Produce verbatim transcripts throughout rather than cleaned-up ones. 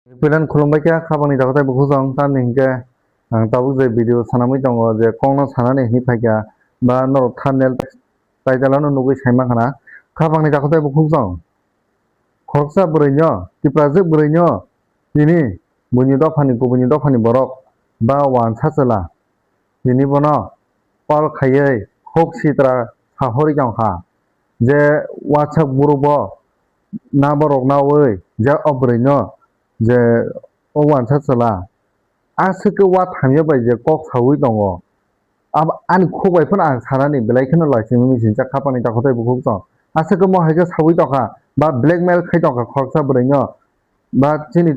Puilan khulumbai kha, khapangni takhuk tei bukhuk song, tamni hinkhe ang tabuk je video sanamwi tongo, je kokno sanani hinwi phaikha, ba norok thumbnail title ano nugwi saimankha na, khapangni takhuk tei bukhuk song. Khoroksa bwrwino, Tiprajwk bwrwino, tini buini dophani, kubuni dophani borok, ba wansa chwla, tini bono call khaiwi khuk sitra sahorwi tongkha, je WhatsApp group o number rok nawi je o bwrwino je o wansa chwla aswk khe wathamya bai je kok sawi tongo. Ab-, ani khuk bai phano ang sanani belai kheno laisingwi misingcha khapangni takhuk tei bukhuk song. Aswk khe mo hai khe sawi tongkha ba blackmail khai tongkha khoroksa bwrwino ba chini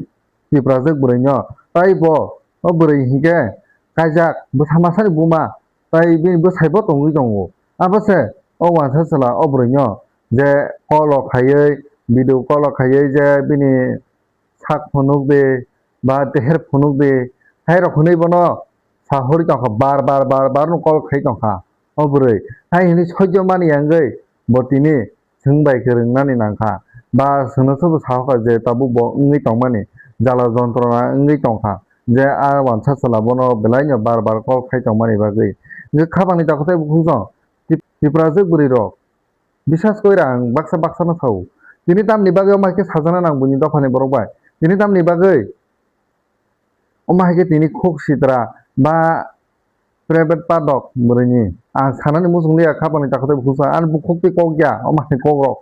Tiprajwk bwrwino. Tai bo o bwrwi hinkhe kaijak bwsa masani buma tai bini bwsai bo tongwi tongo. Abo se o wansa chwla o bwrwino je call o khaiwi, video call o khaiwi je bini sak phunuk di ba deher phunuk di, hai rok hwnwi bono sahorwi tongkha, bar bar bar bar no call khai tongkha o bwrwi. Hai hwnwi soijo mani wngwi bo tini chwng bai kwrwng nani nangkha, ba chwngno sobo sahokha je tabuk bo wngwi tongmani jala jontrona wngwi tongkha, je a wansa chwla bono belai no bar bar call khai tongmani bagwi. Hwnkhe khapangni takhuk tei bukhuk song Tip-, Tiprajwk bwrwi rok. Bisas koi ra ang baksa baksa no sao. Tini tamni bagwi omo hai khe sajana nang buini dophani borok bai. Tini tamni bagwi omo hai khe tini khuk sitra ba private padok bwrwini. Ang sanani muchung liya khapangni takhuk tei bukhuk song. Ani bukhuk twi kok ya omo hai kok rok.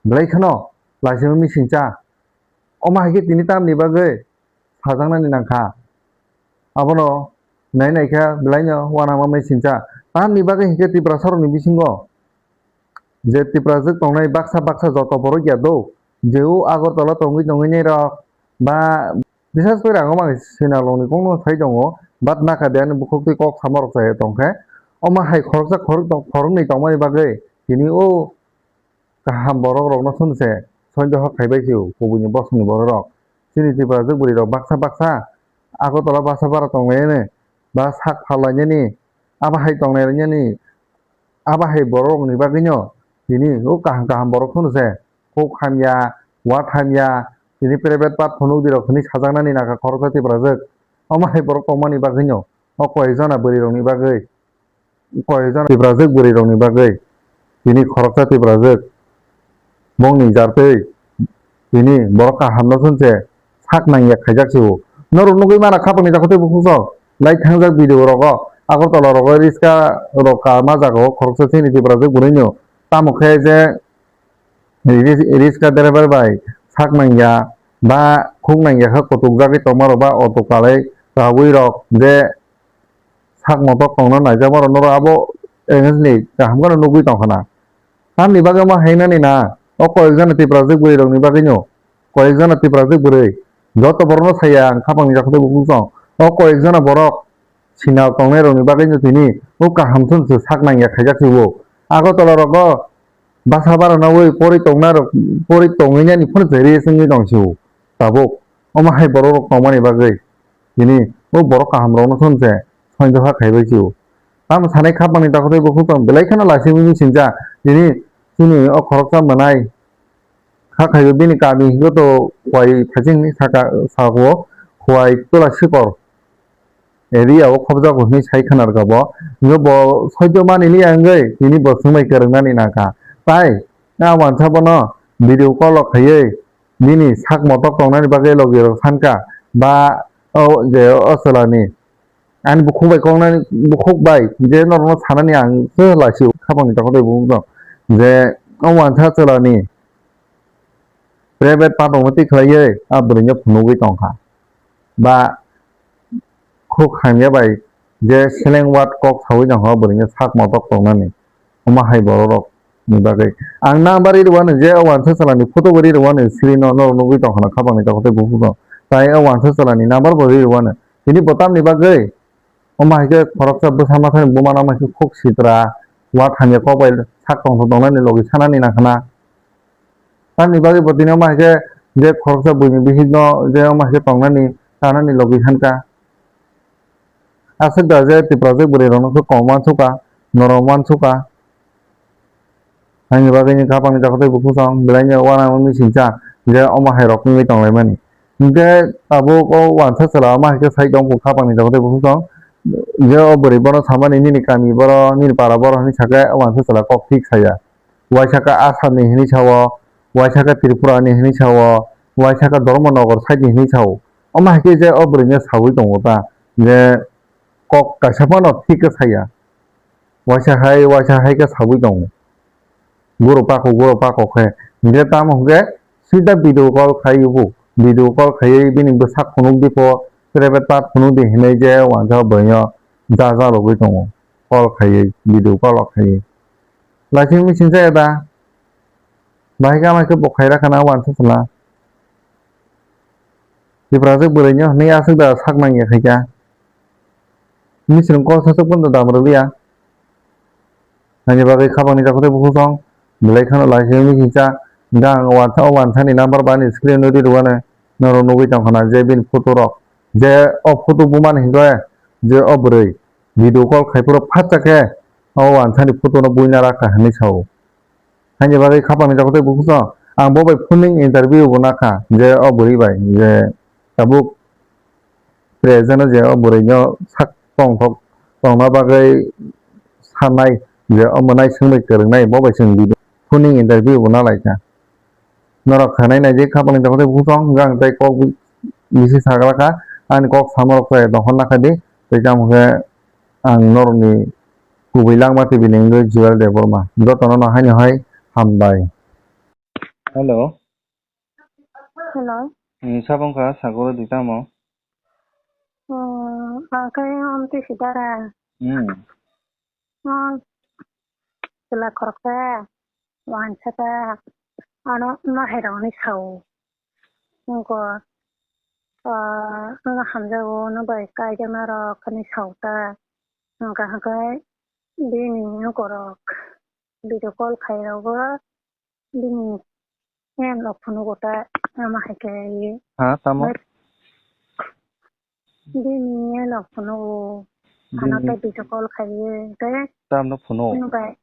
Belai kheno laisingwi misingcha. Omo hai khe tini tamni bagwi sajaknani nangkha. Abono nai nai khe belai no uanama mai singcha. Tamni bagwi hinkhe Tiprasa rokni bisingo je Tiprajwk tongnai baksa baksa joto borok ya do, je o Agartala tongwi tongwi nai rok ba bisas koi rang omo hai swinalongni kokno sai tongo, but nakha de ani bukhuk twi kok sama rok chaya tongkhe. Omo hai khoroksa khorok tong-, khoroknwi tongmani bagwi tini o kaham borok rokno swnwi se sondeho khaibai sio, kubuni bosongni borok rok. Chini Tiprajwk bwrwi rok baksa baksa Agartala basa bara tonglainani ba sak phallainani, abo hai tonglainani, abo hai borok rokni bagwino tini o kaham kaham borok swnwi se kok hamya, wat hamya, tini private part phunuk di rok hwnwi sajaknani nangkha khoroksa Tiprajwk. Omo hai borok tongmani bagwino o koi jona bwrwi rokni bagwi. Koi jona Tiprajwk bwrwi rokni bagwi tini khoroksa Tiprajwk bongni jartwi tini borok kaham no swnse sak nangya khaijak se o. Norok nugwi mana khapangni takhuk tei bukhuk sok lai thangjak video rogo Agartala rogo riska rok kama jaga o khoroksa chini Tiprajwk bwrwi no tamo khe je ris-, riska driver bai sak nangya ba khuk nangya khe kutuk jagwi tongma rok ba auto kalai rawi rok je sak motok tongna naijak mano norok abo engaged ni kaham kheno nugwi tongkha na. Tamni bagwi omo hai nani na o koyek jona Tiprajwk bwrwi rokni bagwi no, koyek jona Tiprajwk bwrwi joto borok no saya ang khapangni takhuk tei bukhuk song. O koyek jona borok sinal tongnai rokni bagwi no tini o kaham swnse sak nangya khaijak se o. Agartala rogo basa bara nawi pori tongna rok, pori tongwi nani phano se rest wngwi tong se o. Tabuk omo hai borok rok tongmani bagwi tini o borok kaham rokno swnse sondeho khaibai se o. Tamo sanai khapangni takhuk tei bukhuk tong belai kheno laisingwi singcha tini chini o khoroksa mwnai kha khaio bini kami joto Khowai phaising ni saka sako Khowai Tula Sikor area o khobjago hinwi sai khwnarwkha bo. Hwnkhe bo soijo mani liya wngwi tini bo swngbai kwrwng nani nangkha. Tai a wansa bono video call o khaiwi bini sak motok tongnani bagwi logi rok sankha ba o je o chwla ni ani bukhuk bai koknani bukhuk bai je norok no sanani ang se laisio khapangni takhuk tei bukhuk no je o wansa chwla ni private part rok no twi khlaiwi a bwrwi no phunugwi tongkha ba khuk hamya bai je seleng wat kok sawi tongkha o bwrwi no sak motok tongnani. Omo hai borok rok ni bagwi ang number ri rwano je o wansa chwla ni photo bo ri rwano screen o norok nugwi tongkha na khapangni takhuk tei bukhuk no tai o wansa chwla ni number bo ri rwano tini bo tamni bagwi omo hai khe khoroksa bwsa masa ni buma no omo hai khe khuk sitra wat hamya kok bai sak tongthok tongnani logi sanani nangkha na. Tamni bagwi bo tini omo hai khe je khoroksa buini bihik no je omo hai khe tongnani chanani logi sankha. Aswk da je Tiprajwk bwrwi rokno khe kok uansukha, norom uansukha. Haini bagwi ni khapangni takhuk tei bukhuk song belai no uanama mui singcha je omo hai rok wngwi tonglaimani. Hingke tabuk o wansa chwla ma hai khe sai tong kha bangni jaga tei buphang tong. Je o bwrwi bono samani nini kami boro, nini para boro hinwi sakhe o wansa chwla kok thik saya. Waisa khe Assam ni hinwi sao, waisa khe Tripura ni hinwi sao, waisa khe Dharmanagar side ni hinwi sao. Omo hai khe je o bwrwi no saui tongo ta je kok kaisa phano thik khe saya. Waisa hai, waisa hai khe saui tongo. Guro pako, guro pako khe. Hingkhe tamo hingkhe sida video call khai bo. Video call khaiwi bini bwsak phunuk di pho, private part phunuk di hinwi je wansa bwrwino ja ja logwi tongo. Call khaiwi, video call o khaiwi. Laising mising jaya da. Bahai khe amai khe bo khaira khana wansa chwla. Tipra se bwrwino hinwi aswk da sak nangya khaikha. Mising call saswk phano da dam rwliya. Ani bagwi khabangni jaga tei buphang song belai kheno laising mising cha. Hingkhe ang wansa, o wansani number ba ani screen o ri rwgano norok nugwi tongkha na je bini photo rok. Je o photo bumani hingkhe je o bwrwi video call khai phuru phatsa khe o wansani photo no buina rakha hinwi sao. Haini bagwi khapangni jaga tei buphang song ang bo bai phone ning interview bo nakha je o bwrwi bai je tabuk present o je o bwrwi no sak tongthok tongna bagwi sanai je omo nai swngbai kwrwngnai bo bai chwng video phone ning interview bo nalaikha. Norok khanai naidi khapangni jaga tei buphang song hwnkhe ang tei kok bisi saglakha ani kok samarok tei dokhor nakha di tei tamo khe ang norokni kubui langma tei bini wngwi Joel Debbarma jotono no haino hai hambai. Hello. Hello. Hmm, sabong kha sagoro di tamo? Hmm, ang khe Amtwi Sidara. Hmm. Hmm. Chwla khoroksa, wansa ta, ano ma hai rok ni sao. Nokho, ah, ano hamjago, no bai kaijakna rok ni sao ta. Hwnkha hwnkhe bini nokorok video call khai rogo. Bini yen rok phunugo ta, ama hai khe ye. Ha, tamo? Bini yen rok phunugo. Ano Bini tei video call khai ye, tei tamno phunugo? Phunu bai.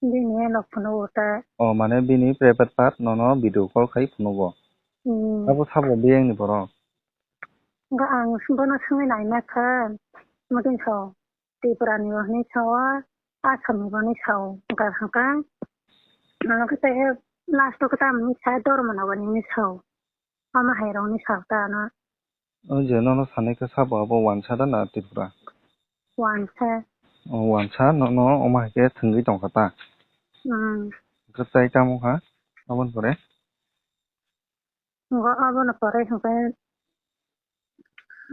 Bini yen rok phunugo ta. O, mane bini private part nono video call khai phunugo. Hmm. Abo sabo biyang ni borok? Ga ang bono swngwi naina kha, muchung so. Tripura ni bo hinwi sao, Assam ni bo hinwi sao, hwnkha hwnkha. Ano khe tei last o khe tamni sa Dharmanagar ni hinwi sao. Omo hai rok ni sao ta ano. O je nono sanai khe sabo abo wansa da na Tripura? Wansa. O wansa nono omo hai khe thwngwi tongkha ta? Hmm. Hwnkhe tei tamo kha aboni pore? Ngo abono pore hwnkhe,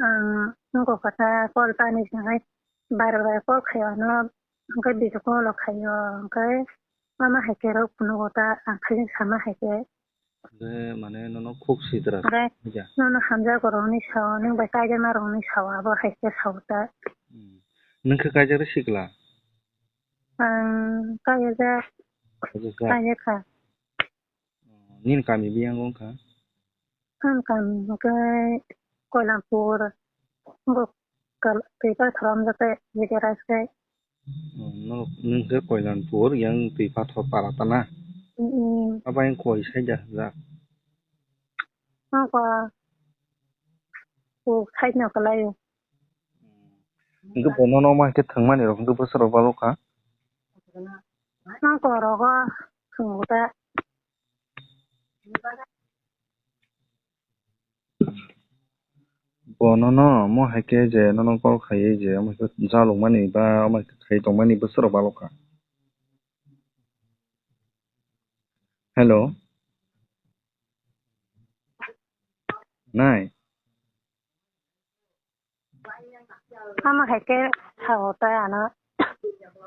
ang nokho kata call pani hwnkhe bar bar call khaio ano, hwnkhe video call o khaio, hwnkhe mama hai khe rw phunugo ta, ang khe sama hai khe. Hwnkhe mane nono khuk sitra hwnkhe ja. Nono hamjago rokni sao, nwng bai kaijakna rokni sao, abo hai khe sao ta. Hmm. Nwng khe kaijak rw sikla? Ang kaijak. Kaijak kha. Nini kami biyang wngkha? Ang kami hwnkhe Koilampur, bo kal-, twi pathor amjak tei Vidyaraj khe. Oh, norok nwng khe Koilampur, yang twi pathor para ta na? Mm. Abo yang koi side jak? Ang kha kuk side no kwlai o. Hwnkhe bo nono omo hai khe thwngmani rok hwnkhe bwswk rok balo kha? Ang korogo thwngo ta. Bo nono omo hai khe je nono call khaiwi je omo hai khe jalokmani ba omo hai khe khai tongmani bwswk rok balo kha? Hello. Nai. Omo hai khe sao ta ano.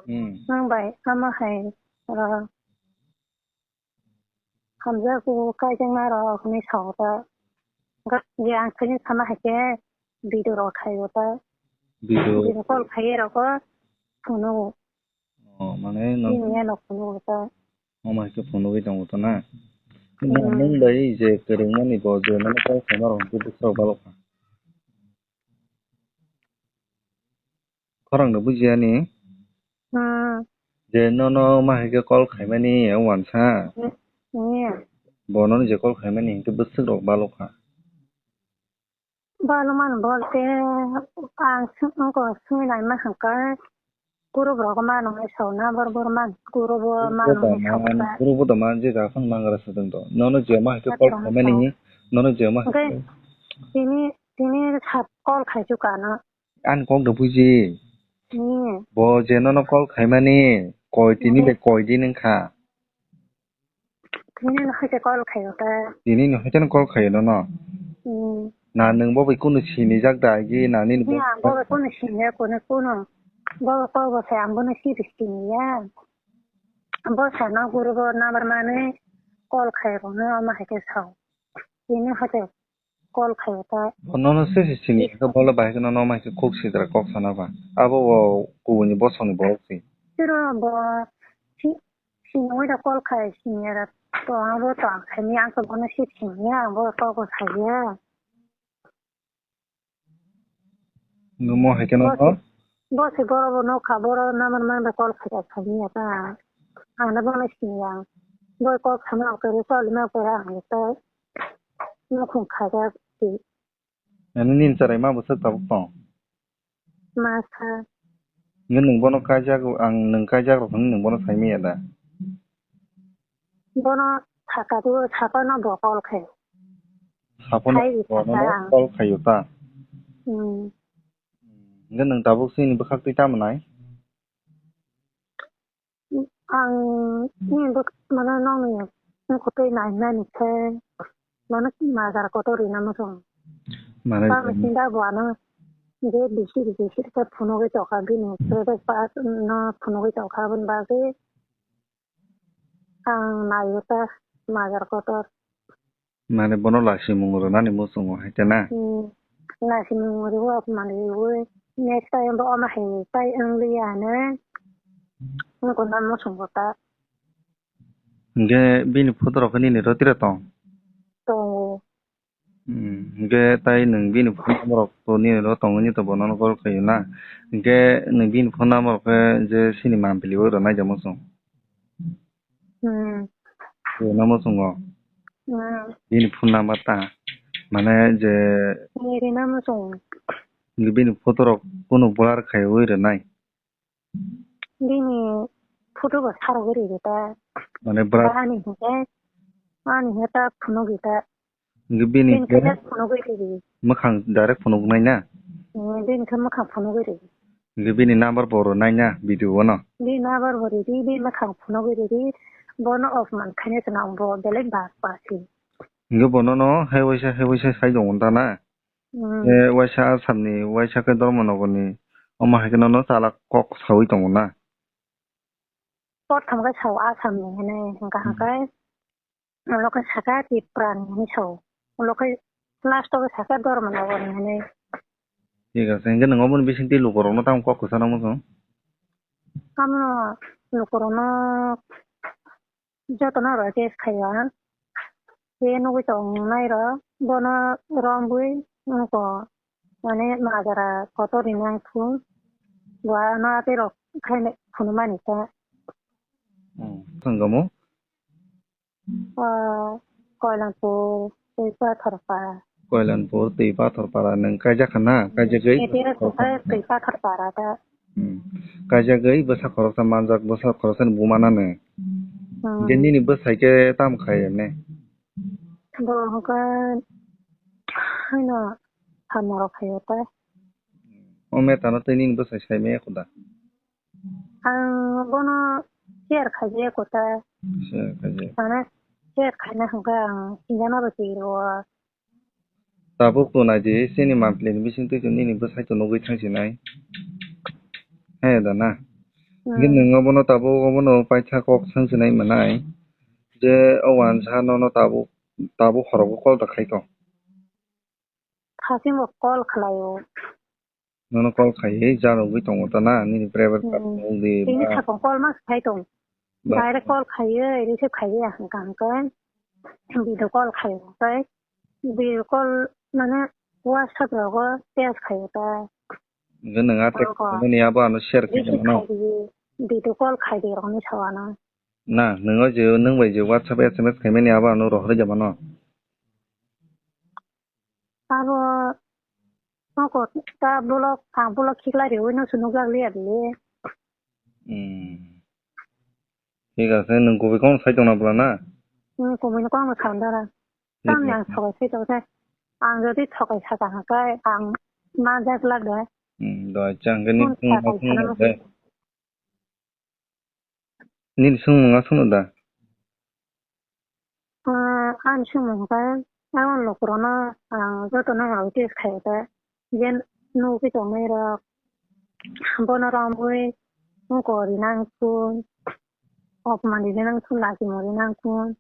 Hmm. Nwng bai omo hai, ah, hamjago kaijakna rok hinwi sao ta. Ga-, je ang khaini sama hai khe video rok khaio ta. Video? Video call khaiwi rok o phunugo. Oh, mane no. Bini ano phunugo ta. Omo hai khe phunugwi tongo to na? Hmm. Nwng bai je kwrwngmani bo je nono call khaima rok hwnkhe bwswk rok balo kha? Khorang no bujiya ni? Hmm. Je nono ma hai khe call khaimani wansa? Hmm. Bo nono je call khaimani hwnkhe bwswk rok balo kha? Palman bolte ang sung-, wngkha sungwi naima hwnkhe group rok mano hwnwi sao na bor bor man group o mano hwnwi sao ta. Group o da man je da phang mangra sa dong do. Nono je ma hwnkhe call khaimani, nono je ma hwnkhe. Tini, tini sa call khai chu kano. Ani kok da buji. Hmm. Bo je nono call khaimani koi tini bai koi din wngkha. Tini no haikhe call khaio ta. Tini no haikhe call khaio nono. Hmm. Na nwng bo bai kunu sinijak da agi na nini bo. Ang bo bai kunu sinijak kunu kunu. Bo bai call bo sai ang bono sibi siniya. Bo sai no guru bo number mani call khaio no ama haikhe sao. Tini haikhe call khaio ta. Bo nono se se sini khe bole bahai khe nono mai khe khuk sidra kok sana ba. Abo bo kubuni bosongni borok se. Siro bo si, sinwi da call khai sini ra to abo to ang khai ni ang to bono si sini ya bo to ko khai ya. Numo hai khe no. Bo se boro bo no kha boro number man da call khai khai ni ya ta. Ang da bono sini ya. Bo call khana ko ri call ma ko ra ang to. Nukhung khaijak si. Ani nini chwrai ma bwswk tabuk tong? Ma sa. Nge nwng bono kaijak, ang nwng kaijak rok hwnwi nwng bono sai manya da? Bono saka tu, saka no bo call khai. Sapono bono call khaio ta? Hmm. Nge nwng tabuk chini bwkhak twi tamo nai? Ang ni bwk-, mane nokni wngkutwi nainani khe mane majra kotor rina muchung. Mane tamo sinda bo ano je bisi bisi khe phunugwi tongkha bini private part no phunugwi tongkha aboni bagwi ang naio ta majra kotor. Mane bono lasimung rwnani muchungo hai khe na? Hmm. Lasimung rwo mani rwo. Next time bo omo hai tai wng liya hinwi. Wngkha na muchungo ta. Hinkhe bini photo rok khe nini ro tira tong? Tongo. Hmm. Hinkhe tai nwng bini phone number rok to nini ro tongo ni to bono call khaio na? Hinkhe nwng bini phone number rok khe je sini mampili o rwnai de muchung? Hmm. Rina muchungo. Hmm. Bini phone number ta. Mane je. Ni rina muchungo. Bini photo rok kunu blur khaiwi rwnai. Bini photo bo sarogwi ridi ta. Mane blur. Ani hinkhe, ani hinkhe ta phunugwi ta. Hinkhe bini khe phunugwi ridi. Mwkhang direct phunuknai na? Hmm, bini khe mwkhang phunugwi ridi. Hinkhe bini number bo rwnai na video o no? Bini number bo ridi, bini mwkhang phunugwi ridi. Bono off man khaina se nang bo belai bak basi. Hinkhe bono no hai waisa hai waisa sai tongo ta na? Hmm. Hinkhe waisa Assam ni, waisa khe Dharmanagar ni, omo hai khe nono chalak kok sawi tongo na? Kothom khe sao Assam ni hinwi hwnkha hwnkhe. Ulo khe saka Tipra ni hinwi sao. Ulo khe last o khe saka Dharmanagar ni hinwi. Thik ase, hinkhe nwng oboni bisingtwi lukurokno tamo kok kwchana muchung? Tamo lukurokno jotono rw test khaio ang. Tei nugwi tongnai rw bono romwi wngkha mane majra kotor rinai thung. Bo ano atwi rok khaina phunukmani ta. Hmm. Thwngamo? Ah, Koilanpur, tei Pathorpara. Koilanpur, tei Pathorpara, nwng kaijak kha na? Kaijagwi? Tei Pathorpara ta. Hmm. Kaijagwi bwsa khoroksa manjak, bwsa khoroksa ni buma nano. Hmm. Hinkhe nini bwsai khe tamo khai emne? Bo hwnkhe haino hamorok khaio ta. O metano tei nini bwsai sai maya kho da? Ang bono share khaijak kho ta. Share khaijak. Mane share khaina hwnkhe ang sinjana rw twi rwo. Tabuk to nai di, chini monthly ni bising twi nini bwsai to nugwi thang sinai. He da na? Hmm. Hinkhe nwng obono tabuk obono paitha kok swng sinai manai. Je o wansa nono tabuk, tabuk khorokbo call da khai tong. Haching bo call khlaio. Nono call khaiwi jarogwi tongo ta na, nini private part. Hmm. Tini ba sakong call ma khai tong. Ba- Direct call khaiwi receive khaiwi ang kaham khe video call khaio tei video call mane WhatsApp rogo text khaio ta. Hinkhe nwng a text khaimani abo ano share khai mano. Video call khai di rokni sao ano. Na, nwng o je, nwng bai je WhatsApp S M S khaimani abo ano rohorwi ja mano. Abo Nokho ta bolok, ang bolok khiklai riwi no se nukjak liya de. Hmm. Thik ase, nwng kubui kok sai tongna bwla na? Hmm, kubui no kok no sai dara. Thik ase. Tamni ang thokai sai tong khe, ang jodi thokai saka hwnkhe ang ma jak lak de. Hmm, do acha hwnkhe nini sung ma sung de. Nini sung ma sung da? Ah, ani sung ma hwnkhe, ang lukurokno ang jotono notice khai khe, je nugwi tongnai rok, bono romwi wngkor rinang thun, opman rinang thun, lachimung rinang thun.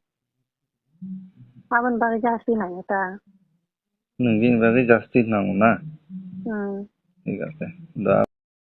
Aboni bagwi justice nango ta. Nwng bini bagwi justice nango na? Hmm. Thik ase. Da